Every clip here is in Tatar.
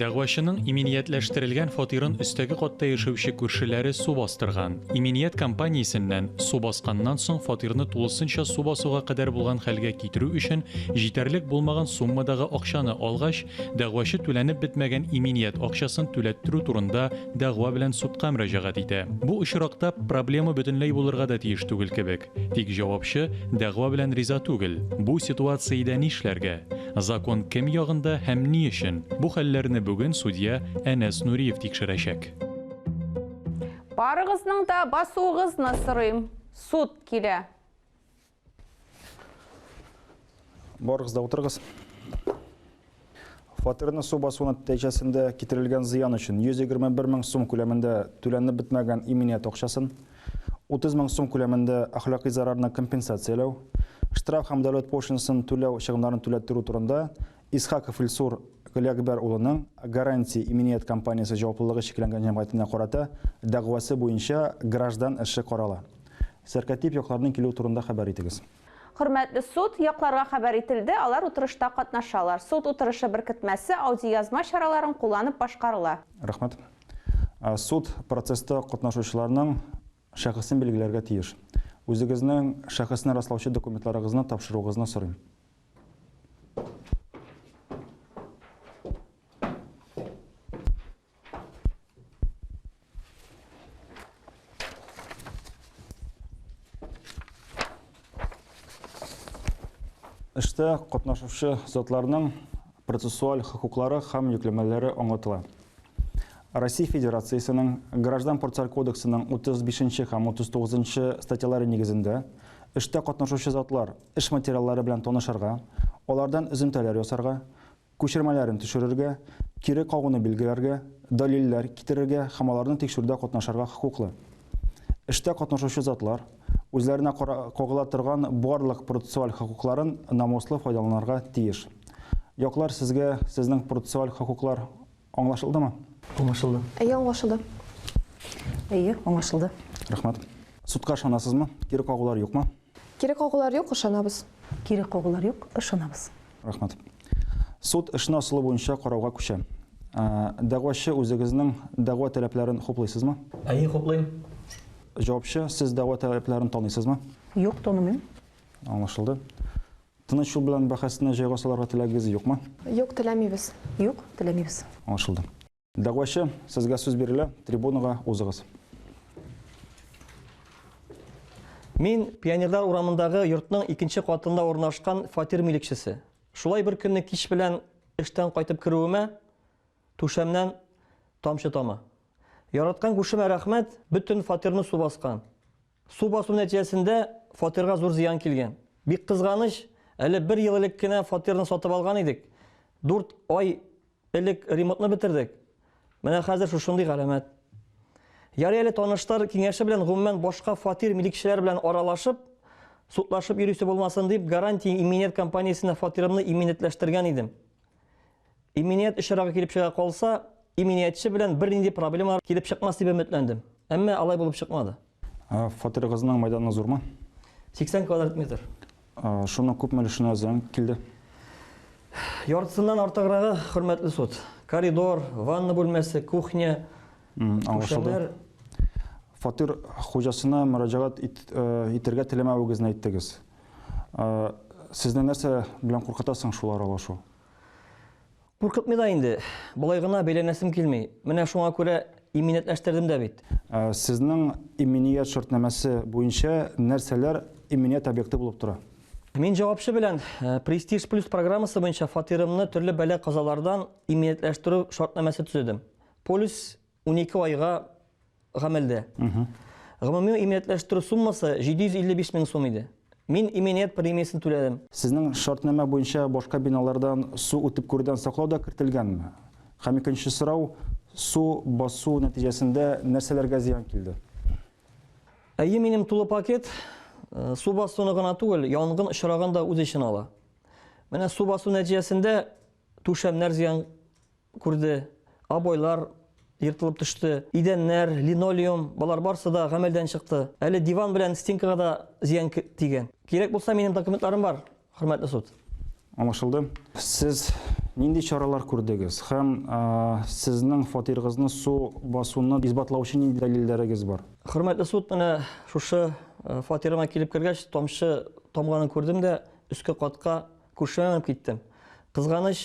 Дәгъвачының иминиятләштерелгән фатирын өстәге катта яшәүче күршеләре су бастырган. Иминият компаниясеннән су басканнан соң фатирны тулысынча су басуга кадәр булган хәлгә китерү өчен җитәрлек булмаган суммадагы акчаны алгач, дәгъвачы түләнеп бетмәгән иминият акчасын түләттерү турында дәгъва белән судка мөрәҗәгать итә. Бу очракта проблема бөтенләй булырга да тиеш түгел кебек. Тик җавапчы дәгъва белән риза түгел. Бу ситуациядә нишләргә? Закон кем ягында һәм ни өчен? Бу хәлләрне бүген судья Әнәс Нуриев тикшерәчәк. Барыгызның да басуыгызны сорыйм. Суд килә. Барыгыз да утырыгыз. Фатирны су басу нәтиҗәсендә китерелгән зыян өчен 121 мең сум күләмендә түләнеп бетмәгән иминият акчасын, 30 мең сум күләмендә әхлакый зарарны компенсацияләү, штраф һәм дәүләт пошлинасын түләү чыгымнарын түләттерү турында Исхаков Илсур Галиәкбәр улының Гарантия иминият компаниясе җаваплылыгы чикләнгән җәмгыятенә карата дәгъвасы буенча граждан эше карала. Сәркатип якларның килүе турында хәбәр итегез. Хөрмәтле суд, якларга хәбәр ителде, алар утырышта катнашалар. Суд утырышы беркетмәсе аудиоязма чараларын кулланып башкарыла. Рәхмәт. Суд процесста катнашучыларның шәхесен билгеләргә тиеш. Үзегезнең шәхесне раслаучы документларыгызны тапшыруыгызны сорыйм. Эштә катнашучы затларның процессуаль хокуклары һәм йөкләмәләре аңлатыла. Россия Федерациясенең Граждан процессуаль кодексының 35 нче һәм 39 нчы статьялары нигезендә эштә катнашучы затлар эш материаллары белән танышырга, алардан өземтәләр ясарга, күчермәләрен төшерергә, кире кагуны билгеләргә, дәлилләр китерергә һәм аларны тикшерүдә катнашырга хокуклы. Эштә катнашучы затлар үзләренә кагыла торган барлык процессуаль хокукларын намуслы файдаланырга тиеш. Яклар сезгә сезнең процессуаль хокуклар аңлашылдымы? Аңлашылды. Әйе, аңлашылды. Әйе, аңлашылды. Рәхмәт. Судка ышанасызмы? Кире кагулар юкмы? Кире кагулар юк, ышанабыз. Кире кагулар юк, ышанабыз. Рәхмәт. Суд эшне асылы буенча карауга күчә. Дәгъвачы үзегезнең дәгъва таләпләрен хуплыйсызмы? Әйе, хуплыйм. Җавапчы, сез дәгъва таләпләрен таныйсызмы? Юк, танымыйм. Аңлашылды. Тыныч юл белән бәхәсне җайга салырга теләгегез юкмы? Юк, теләмибез. Юк, теләмибез. Аңлашылды. Дәгъвачы, сезгә сүз бирелә, трибунага узыгыз. Мин, Пионерлар урамындагы йортның икенче катында урнашкан фатир милекчесе. Шулай бер көнне кич белән эштән кайтып керүемә, түшәмнән тамчы тама. Яраткан күршемә рәхмәт, бөтен фатирны су баскан. Су басу нәтиҗәсендә фатирга зур зыян килгән. Бик кызганыч, әле бер ел элек кенә фатирны сатып алган идек. Дүрт ай Элек ремонтны бетердек. Менә хәзер шушындый галәмәт. Ярый әле танышлар киңәше белән, гомумән, башка фатир милекчеләре белән аралашып, судлашып йөрисе булмасын дип, Гарантия иминият компаниясенә фатирымны иминиятләштергән идем. Иминият очрагы килеп чыга калса, иминиятче белән бернинди проблемалар килеп чыкмас дип өметләндем. Әмма алай булып чыкмады. Фатирыгызның мәйданы зурмы? 80 квадрат метр. Шуның күпме өлешенә зыян килде? Яртысыннан артыграгы, хөрмәтле суд. Коридор, ванна бүлмәсе, кухня, түшәмнәр. Фатир хуҗасына мөрәҗәгать итәргә теләмәвегезне әйттегез. Сезне нәрсә белән куркыта соң шул аралашу? Куркытмый да инде. Болай гына бәйләнәсем килми. Менә шуңа күрә иминиятләштердем дә бит. Сезнең иминият шартнамәсе буенча нәрсәләр иминият объекты булып тора? Мин җавапчы белән Престиж плюс программасы буенча фатирымны төрле бәла-казалардан иминиятләштерү шартнамәсе төзедем. Полис 12 айга гамәлдә. Гомуми иминиятләштерү суммасы 755 мең сум иде. Мин иминият премиясен түләдем. Сезнең шартнамә буенча башка биналардан су үтеп керүдән саклау да кертелгәнме? Һәм икенче сорау, су басу нәтиҗәсендә нәрсәләргә зыян килде? Әйе, минем тулы пакет су басуны гына түгел, янгын очрагын да үз эченә ала. Менә су басу нәтиҗәсендә түшәмнәр зыян күрде, обойлар ертылып төште, идәннәр, линолеум, болар барсы да гамәлдән чыкты. Әле диван белән стенкага да зыян тигән. Кирәк булса, минем документларым бар, хөрмәтле суд. Аңлашылды. Сез Нинди чаралар күрдегез һәм сезнең фатирыгызны су басуны исбатлаучы нинди дәлилләрегез бар? Хөрмәтле суд, менә шушы фатирыма килеп кергәч, тамчы тамганын күрдем дә, өске катка күршемә менеп киттем. Кызганыч,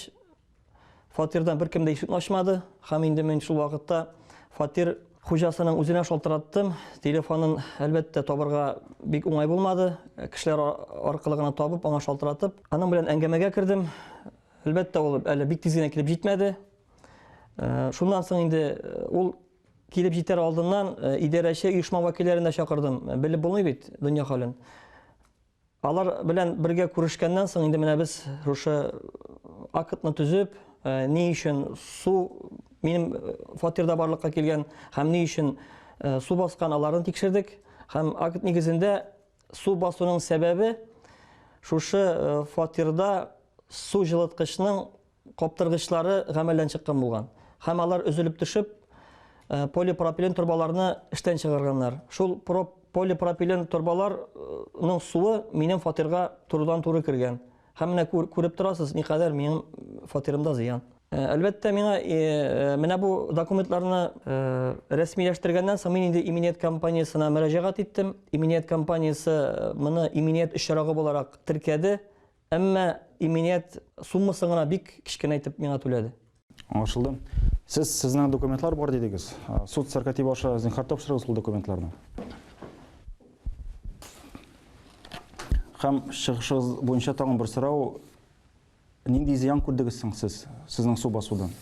фатирдан беркем дә ишекне ачмады һәм инде мин шул вакытта фатир хуҗасының үзенә шалтыраттым. Телефонын, әлбәттә, табырга бик уңай булмады. Кешеләр аркылы гына табып, аңа шалтыратып, аның белән әңгәмәгә кердем. Әлбәттә, ул әле бик тиз генә килеп җитмәде. Шуннан соң инде ул килеп җитәр алдыннан идарәче оешма вәкилләрен дә чакырдым. Белеп булмый бит дөнья хәлен. Алар белән бергә күрешкәннән соң инде менә без шушы актны төзеп, э, ни өчен су минем э, фатирда барлыкка килгән һәм ни өчен э, су баскан аларны тикшердек. Һәм акт нигезендә су басуның сәбәбе шушы фатирда су җылыткычның каптыргычлары гамәлдән чыккан булган. Һәм алар өзелеп төшеп, э, полипропилен торбаларны эштән чыгарганнар. Шул полипропилен торбаларның суы минем фатирга турыдан-туры кергән. Һәм менә күреп торасыз, никадәр минем фатирымда зыян. Э, әлбәттә, миңа э, менә бу документларны рәсмиләштергәннән соң мин инде иминият компаниясенә мөрәҗәгать иттем. Иминият компаниясе моны иминият очрагы буларак теркәде. Әмма иминият суммасын гына бик кечкенә итеп миңа түләде. Аңлашылды. Сез сезнең документлар бар дидегез. Суд сәркатибы аша зинһар тапшырыгыз ул документларны. Һәм чыгышыгыз буенча тагын бер сорау. Нинди зыян күрдегез соң сез, сезнең су басудан?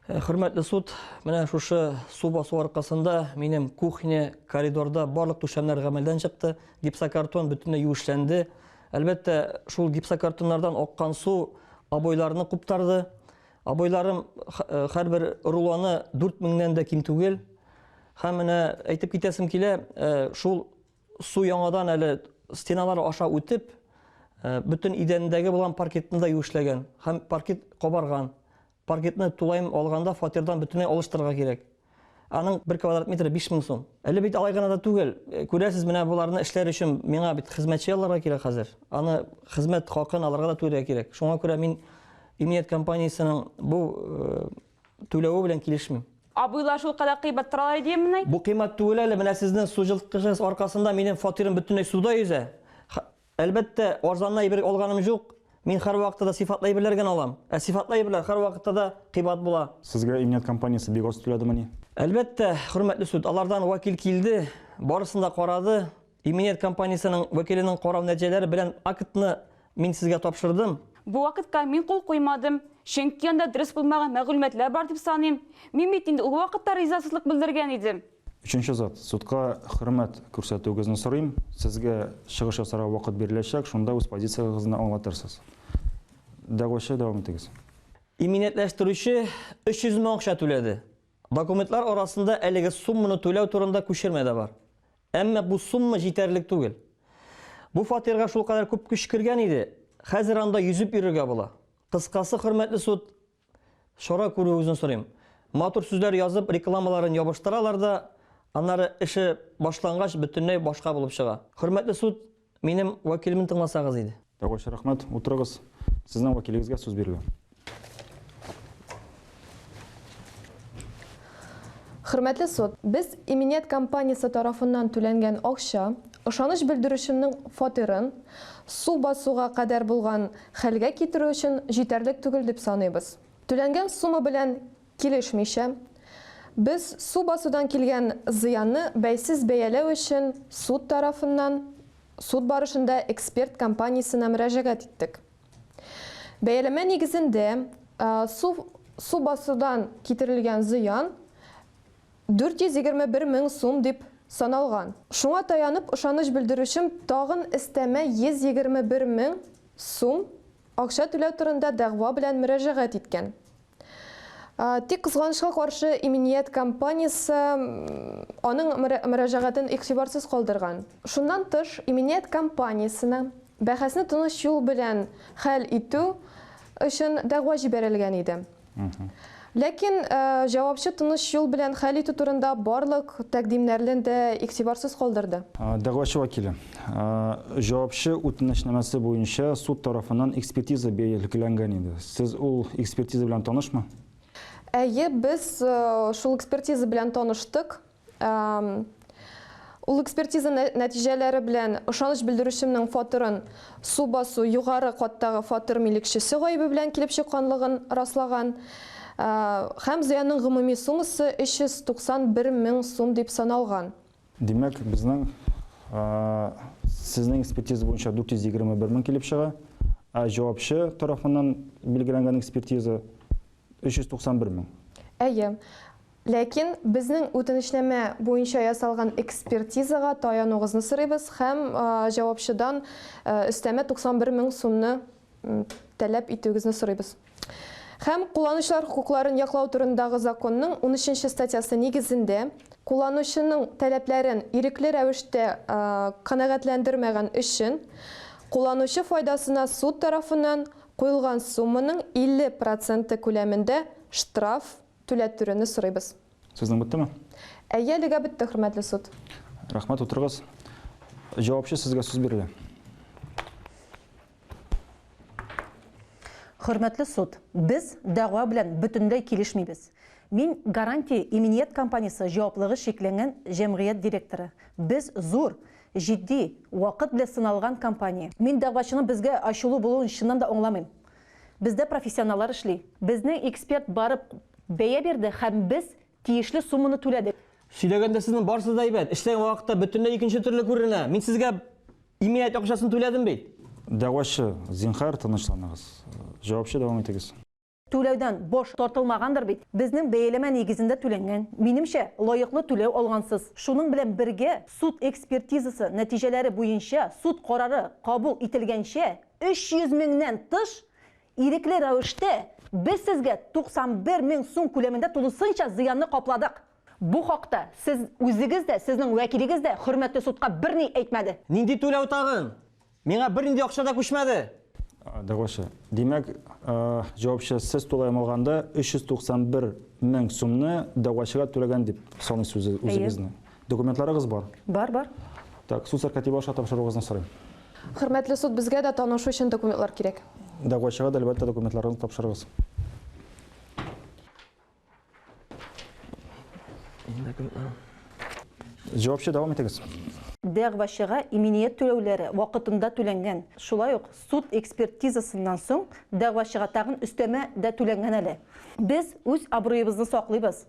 Э, хөрмәтле суд, менә шушы су басу аркасында минем кухня, коридорда барлык түшәмнәр гамәлдән чыкты, гипсокартон бөтенләй юешләнде. Әлбәттә, шул гипсокартоннардан аккан су обойларны куптарды. Обойларым э, һәрбер рулоны 4000-нән дә ким түгел. Һәм менә әйтеп китәсем килә, э, шул су яңадан әле стеналар аша үтеп, бөтен идәндәге булган паркетны да юешләгән һәм паркет кабарган. Паркетны тулаем алганда фатирдан бөтенләй алыштырырга кирәк. Аның бер квадрат метры 5000 сум. Әле бит алай гына да түгел. Э, күрәсез, менә боларны эшләр өчен миңа бит хезмәтче алырга кирәк хәзер. Аны хезмәт хакын алырга да түләргә кирәк. Шуңа күрә мин иминият компаниясенең бу э, түләве белән килешмим. Абыйлар шулкадәр кыйбат торалар идемени? Бу кыйммәт түгел әле. Менә сезнең су җылыткычыгыз аркасында минем фатирым бөтенләй суда йөзә. Әлбәттә, арзанлы әйбер алганым җук. Мин һәрвакытта да сыйфатлы әйберләр генә алам. Ә сыйфатлы әйберләр һәрвакытта да кыйбат була. Сезгә иминият компаниясе бик аз түләдемени? Әлбәттә, хөрмәтле суд, алардан вәкил килде, барысын да карады. Иминият компаниясенең вәкиленең карау нәтиҗәләре белән актны мин сезгә тапшырдым. Бу актка мин кул куймадым, чөнки анда дөрес булмаган мәгълүматлар бар дип саныйм. Мин бит инде ул вакытта ризасызлык белдергән идем. Өченче зат, судка хөрмәт күрсәтүегезне сорыйм. Сезгә чыгыш ясарга вакыт биреләчәк, шунда үз позициягезне аңлатырсыз. Дәгъвачы, дәвам итегез. Иминиятләштерүче 300 мең акча түләде. Документлар арасында әлеге сумманы түләү турында күчермә дә бар. Әмма бу сумма җитәрлек түгел. Бу фатирга шулкадәр күп көч кергән иде, хәзер анда йөзеп йөрергә була. Кыскасы, хөрмәтле суд, Чара күрүегезне сорыйм. Матур сүзләр язып, рекламаларын ябыштыралар да, аннары эше башлангач, бөтенләй башка булып чыга. Хөрмәтле суд, минем вәкилемне тыңласагыз иде. Дәгъвачы, рәхмәт. Утырыгыз. Сезнең вәкилегезгә сүз бирелә. Хөрмәтле суд, без иминият компаниясе тарафыннан түләнгән акча, ышаныч белдерүченең фатирын су басуга кадәр булган хәлгә китерү өчен җитәрлек түгел дип саныйбыз. Түләнгән сумма белән килешмичә, без су басудан килгән зыянны бәйсез бәяләү өчен суд тарафыннан суд барышында эксперт компаниясенә мөрәҗәгать иттек. Бәяләмә нигезендә, су су басудан китерелгән зыян 421 мең сум дип саналган. Шуңа таянып, ышаныч белдерүчем тагын өстәмә 121 мең сум акча түләү турында дәгъва белән мөрәҗәгать иткән. Тик, кызганычка каршы, иминият компаниясе аның мөрәҗәгатен игътибарсыз калдырган. Шуннан тыш, иминият компаниясенә бәхәсне тыныч юл белән хәл итү өчен дәгъва җибәрелгән иде. Ләкин җавапчы тыныч юл белән хәл итү турында барлык тәкъдимнәрне дә игътибарсыз калдырды. Дәгъвачы вәкиле. Җавапчы үтенечнамәсе буенча суд тарафыннан экспертиза билгеләнгән иде. Сез ул экспертиза белән танышмы? Әйе, без шул экспертиза белән таныштык. Ул экспертиза нәтиҗәләре белән ышаныч белдерүчемнең фатирын су басу югары каттагы фатир милекчесе гаебе белән килеп чыкканлыгын раслаган һәм зыянның гомуми суммасы 391 мең сум дип саналган. Димәк, безнең сезнең экспертиза буенча 421 мең килеп чыга, ә җавапчы тарафыннан билгеләнгән экспертиза 391 мең. Әйе. Ләкин безнең үтенечнамә буенча ясалган экспертизага таянуыгызны сорыйбыз һәм җавапчыдан өстәмә 91 мең сумны таләп итүегезне сорыйбыз. Һәм кулланучылар хокукларын яклау турындагы законның унөченче статьясы нигезендә, кулланучының таләпләрен ирекле рәвештә канәгатьләндермәгән өчен, кулланучы файдасына суд тарафыннан куелган сумманың 50 проценты күләмендә штраф Түләттерүне сорыйбыз. Сүзнең беттеме? Әйе, әлегә бетте, хөрмәтле суд. Рәхмәт, утырыгыз. Җавапчы сезгә сүз бирелә. Хөрмәтле суд, без дәгъва белән бөтенләй килешмибез. Мин Гарантия иминият компаниясе җаваплыгы чикләнгән җәмгыять директоры. Без зур, җитди, вакыт белән сыналган компания. Мин дәгъвачының безгә ачулы булуын чыннан да аңламыйм. Бездә профессионаллар эшли. Безнең эксперт барып бәя бирде һәм без тиешле сумманы түләдек. Сөйләгәндә сезнең барысы да әйбәт, эшләгән вакытта бөтенләй икенче төрле күренә. Мин сезгә иминият акчасын түләдем бит. Дәгъвачы, зинһар, тынычланыгыз. Җавапчы, дәвам итегез. Түләүдән баш тартылмагандыр бит? Безнең бәяләмә нигезендә түләнгән. Минемчә, лаеклы түләү алгансыз. Шуның белән бергә, суд экспертизасы нәтиҗәләре буенча суд карары кабул ителгәнчә, 300 меңнән тыш, ирекле рәвештә без сезгә 91 мең сум күләмендә тулысынча зыянны капладык. Бу хакта сез үзегез дә, сезнең вәкилегез дә хөрмәтле судка берни әйтмәде. Нинди түләү тагын? Миңа бернинди акча да күчмәде. Дәгъвачы. Димәк, җавапчы, сез тулаем алганда 391 мең сумны дәгъвачыга түләгән дип саныйсыз үзегезне. Документларыгыз бар? Бар, бар. Так, суд сәркатибы аша тапшыруыгызны сорыйм. Хөрмәтле суд, безгә дә танышу өчен документлар кирәк. Дәгъвачыга да, әлбәттә, документларыгызны тапшырыгыз. Җавапчы, дәвам итегез. Дәгъвачыга иминият түләүләре вакытында түләнгән. Шулай ук суд экспертизасыннан соң дәгъвачыга тагын өстәмә дә түләнгән әле. Без үз абруебызны саклыйбыз.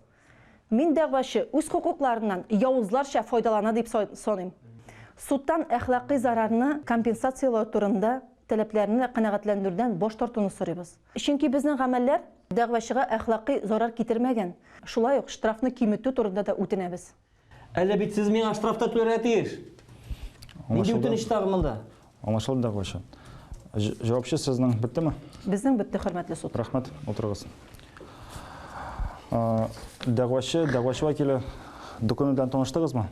Мин дәгъвачы үз хокукларыннан явызларча файдалана дип саныйм. Судтан әхлакый зарарны компенсацияләү турында таләпләрне канәгатьләндерүдән баш тартуны сорыйбыз. Чөнки безнең гамәлләр дәгъвачыга әхлакый зарар китермәгән. Шулай ук штрафны киметү турында да үтенәбез. Әллә бит сез миңа штраф та түләргә тиеш. Нинди үтенеч тагын монда? Аңлашылды, дәгъвачы. Җавапчы сезнең беттеме? Безнең бетте, хөрмәтле суд. Рәхмәт, утырыгыз. Дәгъвачы, дәгъвачы вәкиле, документ белән таныштыгызмы?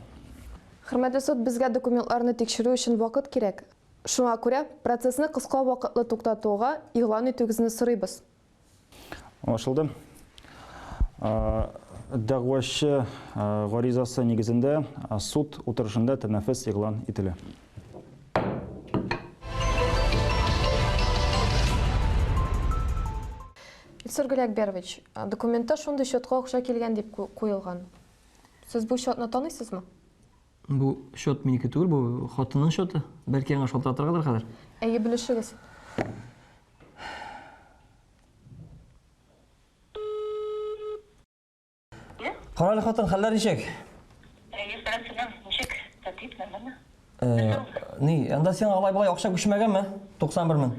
Хөрмәтле суд, безгә документларны тикшерү өчен вакыт кирәк. Шуңа күрә процессны кыска вакытлы туктатуга игълан итүегезне сорыйбыз. Аңлашылды. Дәгъвачы гаризасы нигезендә суд утырышында тәнәфес игълан ителә. Илсур Галиәкбәрович, документта шундый счетка акча килгән дип куелган. Сез бу счетны таныйсызмы? Бу счет минеке түгел, бу хатынның счеты. Бәлки аңа шалтыратыргадыр хәзер. Әйе, белешегез. Карале, хатын, хәлләр ничек? Әйе, сәлам, сәлам. Ничек? Тәртип, нормально? Э, ни, анда сиңа алай-болай акча күчмәгәнме? 91 мең.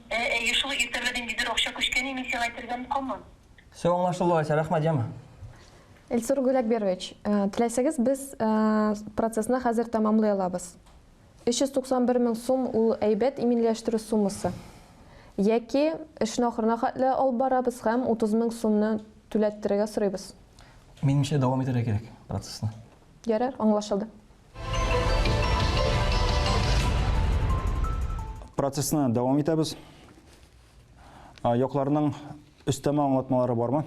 Э, әйе, шул иртә белән ниндидер акча күчкән, мин сиңа әйтергә онытканмын. Все аңлашылды, алайса, рәхмәт, яме. Илсур Гүләкберович, э, теләсәгез, без э, процессны хәзер тәмамлый алабыз. 391 мең сум ул әйбәт иминләштерү суммасы. Яки эшне ахырына хәтле алып барабыз һәм 30 мең сумны түләттерергә сорыйбыз. Минемчә, дәвам итәргә кирәк процессны. Ярар, аңлашылды. Процессны дәвам итәбез. Якларның. Өстәмә аңлатмалары бармы?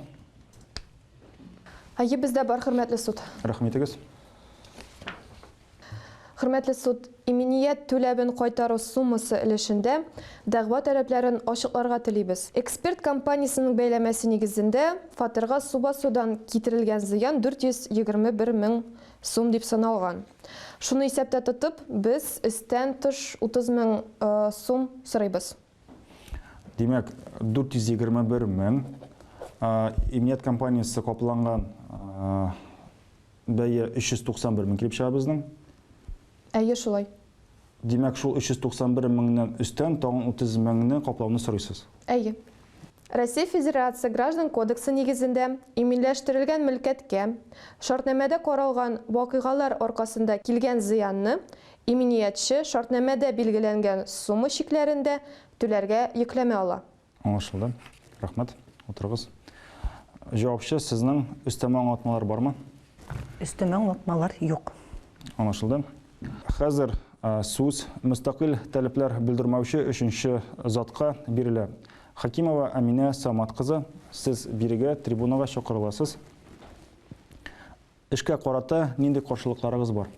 Әйе, бездә бар, хөрмәтле суд. Рәхим итегез. Хөрмәтле суд, иминият түләвен кайтару суммасы өлешендә дәгъва таләпләрен ачыкларга телибез. Эксперт компаниясенең бәяләмәсе нигезендә, фатирга су басудан китерелгән зыян 421 мең сум дип саналган. Шуны исәптә тотып, без өстән тыш 30 мең сум сорыйбыз. Димәк, 421 мең иминият компаниясе капланган бәя 391 мең килеп чыга безнең. Әйе, шулай. Димәк, шул 391 меңнән өстән тагын 30 меңне каплауны сорыйсыз. Әйе. Россия Федерация Граждан кодексы нигезендә иминләштерелгән мөлкәткә, шартнамәдә каралган вакыйгалар аркасында килгән зыянны иминиятче шартнамәдә билгеләнгән сумма чикләрендә түләргә йөкләмә ала. Аңлашылды. Рәхмәт. Утырыгыз. Җавапчы, сезнең өстәмә аңлатмалар бармы? Өстәмә аңлатмалар юк. Аңлашылды. Хәзер сүз мөстәкыйль таләпләр белдермәүче өченче затка бирелә. Хакимова Әминә Самат кызы, сез бирегә трибунага чакырыласыз. Эшкә карата нинди каршылыкларыгыз бар?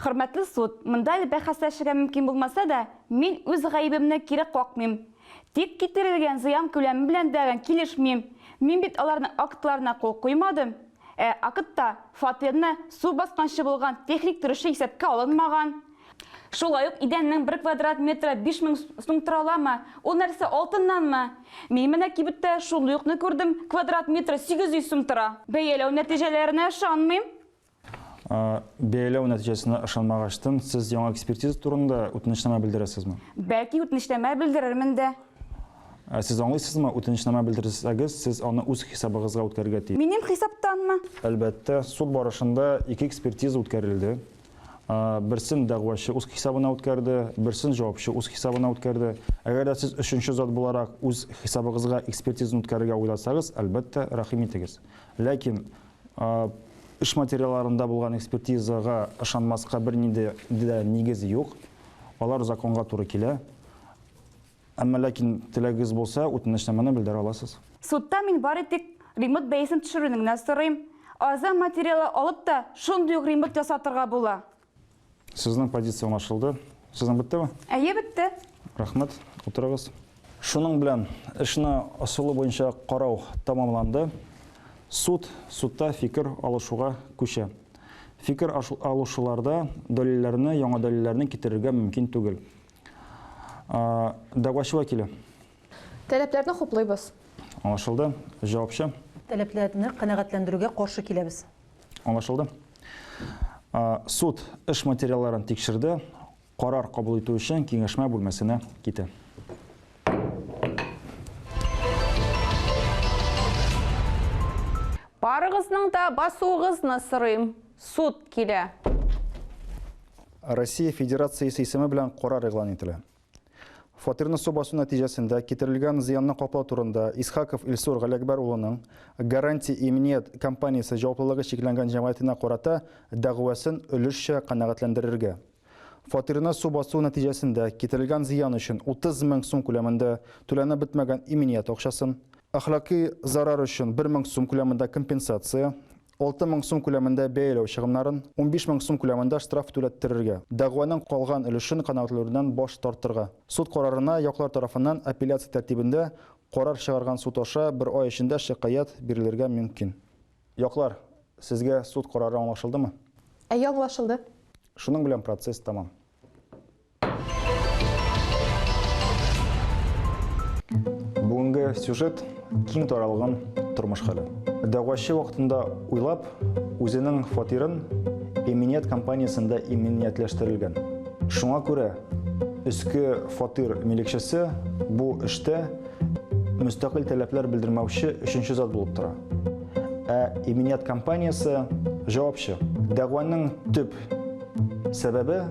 Хөрмәтле суд, монда әле бәхәсләшергә мөмкин булмаса да, мин үз гаебемне кире какмыйм. Тик китерелгән зыян күләме белән дә килешмим. Мин бит аларның актларына кул куймадым. Ә актта фатирны су басканчы булган техник торышы исәпкә алынмаган. Шулай ук идәннең бер квадрат метры 5000 сум тора аламы? Ул нәрсә, алтыннанмы? Мин менә кибеттә шундый укны күрдем, квадрат метры 800 сум тора. Бәяләү нәтиҗәләренә ышанмыйм. Бәяләү нәтиҗәсенә ышанмагачтын, сез яңа экспертиза турында үтенечнамә белдерәсезме? Бәлки үтенечнамә белдерермен дә. Ә сез аңлыйсызмы, үтенечнамә белдерсәгез, сез аны үз хисабыгызга үткәрергә тиеш. Минем хисаптанмы? Әлбәттә, суд барышында ике экспертиза үткәрелде. Берсен дәгъвачы үз хисабына үткәрде, берсен җавапчы үз хисабына үткәрде. Әгәр дә сез өченче зат буларак үз хисабыгызга экспертизаны үткәрергә уйласагыз, әлбәттә, рәхим итегез. Ләкин эш материалларында булган экспертизага ышанмаска бернинди дә нигез юк. Алар законга туры килә. Әмма ләкин теләгегез булса, үтенечнамәне белдерә аласыз. Судта мин бары тик ремонт бәясен төшерүне генә сорыйм. Арзан материалы алып та шундый ук ремонт ясатырга була. Сезнең позиция аңлашылды. Сезнең беттеме? Әйе, бетте. Рәхмәт. Утырыгыз. Шуның белән эшне ысулы буенча карау тәмамланды. Суд судта фикер алышуга күчә. Фикер алышуларда дәлилләрне, яңа дәлилләрне китерергә мөмкин түгел. Дәгъвачы вәкиле. Таләпләрне хуплыйбыз. Аңлашылды. Җавапчы. Таләпләрне канәгатьләндерүгә каршы киләбез. Аңлашылды. Суд эш материалларын тикшерде. Карар кабул итү өчен киңәшмә бүлмәсенә китә. Барыгызның да басуыгызны сорыйм. Суд килә. Россия Федерациясе исеме белән карар игълан ителә. Фатирны су басу нәтиҗәсендә китерелгән зыянны каплау турында Исхаков Илсур Галиәкбәр улының Гарантия иминият компаниясе җаваплылыгы чикләнгән җәмгыятенә карата дәгъвасын өлешчә канәгатьләндерергә. Фатирны су басу нәтиҗәсендә китерелгән зыян өчен 30 мең сум күләмендә түләнеп бетмәгән иминият акчасын, әхлакый зарар өчен 1 мең сум күләмендә компенсация, 6000 сум күләмендә бәяләү чыгымнарын, 15 мең сум күләмендә штраф түләттерергә, дәгъваның калган өлешен канәгатьләндерүдән баш тартырга. Суд карарына яклар тарафыннан апелляция тәртибендә карар чыгарган суд аша бер ай эчендә шикаять бирелергә мөмкин. Яклар, сезгә суд карары аңлашылдымы? Әйе, аңлашылды. Шуның белән процесс тәмам. Бүгенге сюжет киң таралган тормыш хәле. Дәгъвачы вакытында уйлап, үзенең фатирын иминият компаниясендә иминиятләштерелгән. Шуңа күрә өске фатир милекчесе бу эштә мөстәкыйль таләпләр белдермәүче өченче зат булып тора. Ә иминият компаниясе җавапчы. Дәгъваның төп сәбәбе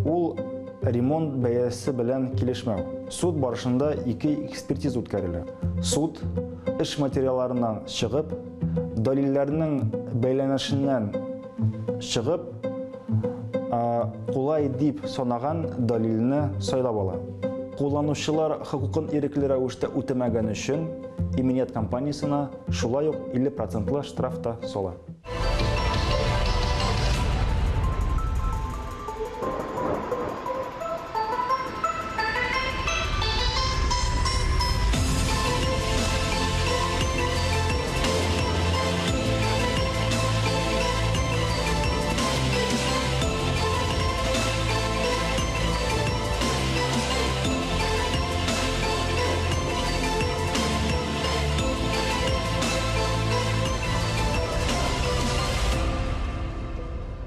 ул ремонт бәясе белән килешмәү. Суд барышында ике экспертиза үткәрелә. Суд эш материалларыннан чыгып, дәлилләрнең бәйләнешеннән чыгып, кулай дип санаган дәлилне сайлап ала. Кулланучылар хокукын ирекле рәвештә үтәмәгән өчен иминият компаниясенә шулай ук 50 процентлы штраф та сала.